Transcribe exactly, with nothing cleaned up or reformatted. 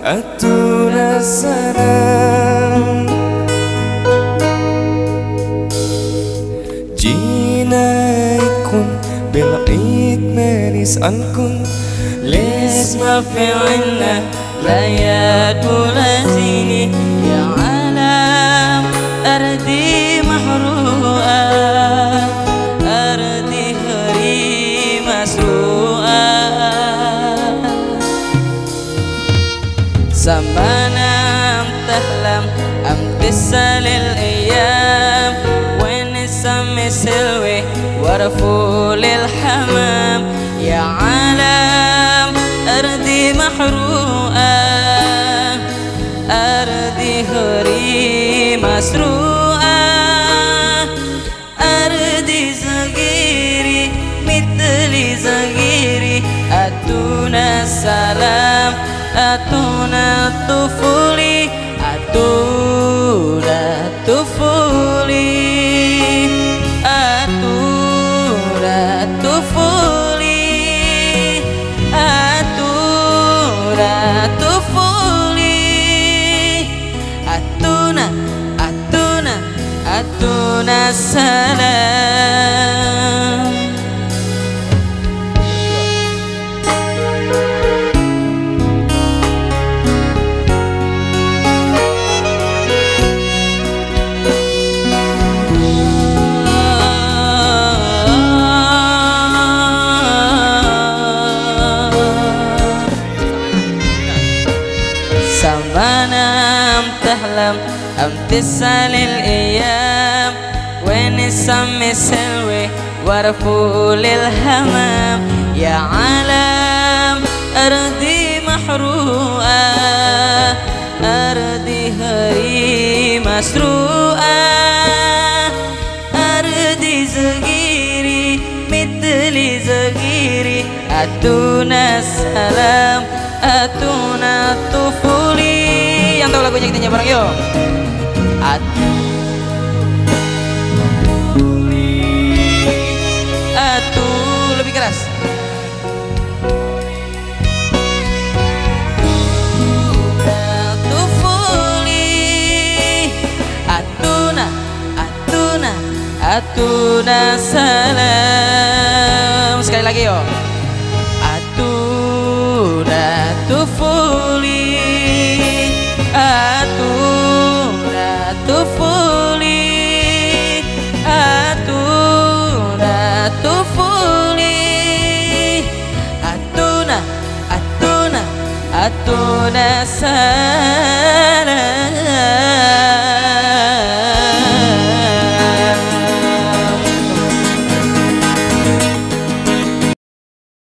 Atuna salam. Jinaikun bil id manis ankun. Lis ma fi'ilna la yadula sini. Ya alam ardi mahru'a, ardi huri masru'a. Samanam tahlam amtisalil iyam, wen samisilwi warfulil hamam. Ya alam ardi mahru'a, ardi huri masru'a. Ardi zagiri, mitli zagiri, atuna salam, atuna tufuli, atuna tufuli, atuna tufuli, atuna tufuli. Atuna, atuna, atuna salam. Samanam tahlam amtisalil iyam, wen samisilwi warfulil hamam. Ya alam ardi mahru'a, ardi huri masru'a. Ardi zagiri, mitli zagiri, atuna salam, atuna tufuli. Yang tahu lagunya kita nyanyi bareng, yo. At-, atu, lebih keras. Tufuli, atuna, atuna, atuna salam. Sekali lagi, yo. Atuna tufuli, atuna tufuli, atuna tufuli. Atuna, atuna, atuna salam.